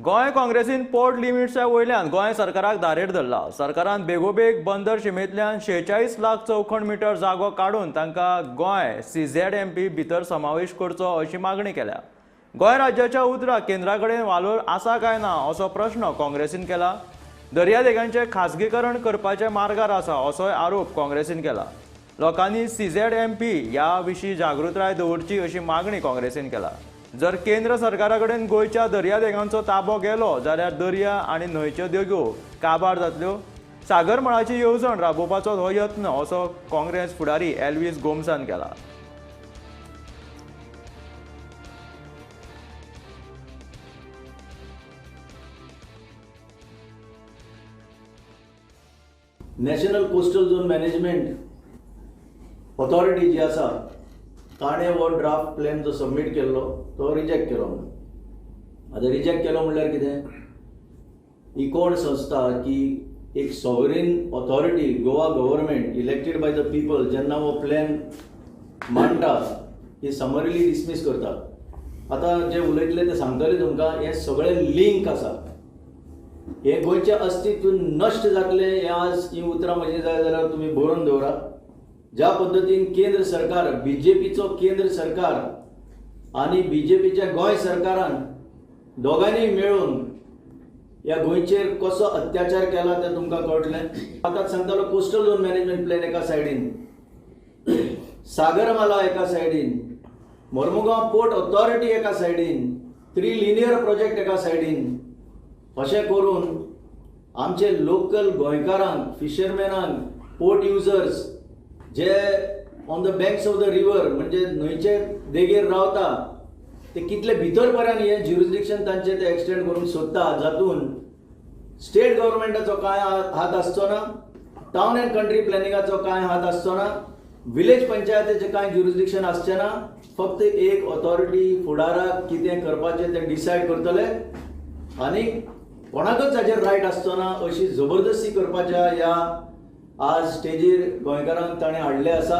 गोंय काँग्रेसीन पोर्ट लिमिट्सा वयल्यान गोंय सरकाराक धारेर धरला. सरकारान बेगोबेग बंदर शिमेंतल्यान 46 लाख चौखण मिटर जागो काडून तांकां गोंय CZMP भितर समावेश करचो अशी मागणी केल्या. गोंय राज्याच्या उदराक केंद्रा कडेन वालोर आसा काय ना असो प्रश्न काँग्रेसीन केला. दर्यादेगांचें खासगीकरण करपाच्या मार्गार आसा असोय आरोप काँग्रेसीन केला. लोकांनी CZMP ह्या विशीं जागृताय दवरची अशी मागणी काँग्रेसीन केला. जर केंद्र सरकारा कडेन गोंयच्या दर्यादेगांचो ताबो गेलो जाल्यार दर्या आनी न्हंयच्यो देगो काबार जातल्यो. सागरमळाची येवजण राबोवपाचो हो यत्न असो काँग्रेस फुडारी एल्विस गोम्सान केला. National coastal zone management authority जी आसा ताणें हो ड्राफ्ट प्लॅन जो सबमीट केल्लो तो रिजेक्ट केलो. म्हणून आतां रिजेक्ट केलो म्हणल्यार कितें, ही कोण संस्था की एक sovereign authority Goa government elected by the people जेन्ना हो प्लॅन मांडटा ही समरीली डिसमीस करता. आतां जे उलयतले ते सांगतले तुमकां हें सगळें लिंक आसा. हें गोंयचें अस्तित्व नश्ट जातलें हें आज हीं उतरां म्हजीं जाय जाल्यार तुमी बरोवन दवरा. ज्या पद्दतीन केंद्र सरकार बीजेपीचो केंद्र सरकार आनी बीजेपीच्या गोंय सरकारान दोगांनी मेळून ह्या गोंयचेर कसो अत्याचार केला तें तुमकां कळटलें. आतां सांगतालो कोस्टल झोन मॅनेजमेंट प्लॅन एका सायडीन, सागरमाला एका सायडीन, मोर्मुगांव पोर्ट ऑथॉरिटी एका सायडीन, 3 लिनियर प्रोजेक्ट एका सायडीन, अशें करून आमचे लोकल गोंयकारांक, फिशरमॅनांक, पोर्ट युजर्स जे on the banks of the river म्हणजे न्हंयचे देगेर रावता ते कितले भितर पर्यंत हें ज्युरिस्डिक्शन तांचें ते एक्सटेंड करूंक सोदता, जातून स्टेट गव्हर्मेंटाचो कांय हात आसचो ना, टावन अँड कंट्री प्लॅनिंगाचो कांय हात आसचो ना, विलेज पंचायतीचें कांय ज्युरिस्डिक्शन आसचें ना. फक्त एक ऑथॉरिटी फुडाराक कितें करपाचें तें डिसायड करतले आनी कोणाकच हाचेर रायट आसचो ना अशी जबरदस्ती करपाच्या ह्या आज स्टेजीर गोंयकारांक ताणें हाडलें आसा.